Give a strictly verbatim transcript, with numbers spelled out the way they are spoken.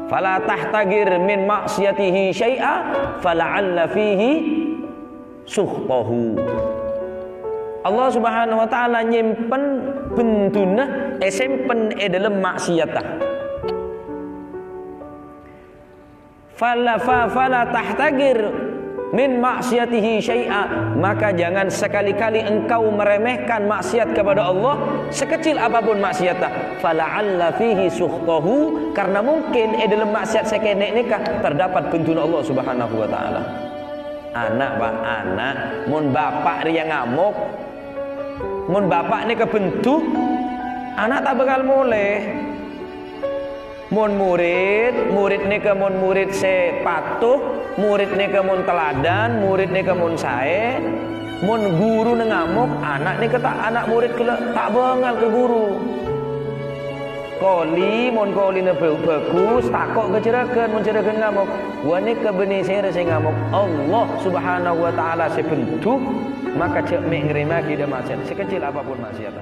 "Fala tahtaqir min ma'siyatihi syai'a, fala'alla fihi sukhtahu." Allah Subhanahu wa Ta'ala nyèmpen benduna èsèmpen è dâlem maksiatta. "Fala, fa, fala tahtaqir min ma'siyatihi syai'a," maka jangan sekali-kali engkau meremehkan maksiat kepada Allah, sekecil apapun maksiatta. "Fala'alla fihi sukhtahu," karena mungkin è dâlem maksiat sè kènè' nèka terdapat benduna Allah Subhanahu wa Ta'ala. Ana', Pak, ana', mon bapa' rèya ngamok, mon bapa' nèka bendu, ana' ta' bhâkal molè. Mon morid, morid nèka mon morid sè patuh, morid nèka mon teladan, morid nèka mon saè, mon ghuruna ngamok, ana' nèka ta', ana' morid ghellâ' ta' bângal ka ghuru. Koli, mon kolina bhâ-, bhâghus, tako' ka jhurâghân, mon jhurâghân ngamok. Wa nèka bânnè sèra sè ngamok, Allah Subhanahu wa Ta'ala sè bendu, maka jhâ' mè' ngarèmaghi dâ' maksiat, sekecil apapun maksiatta.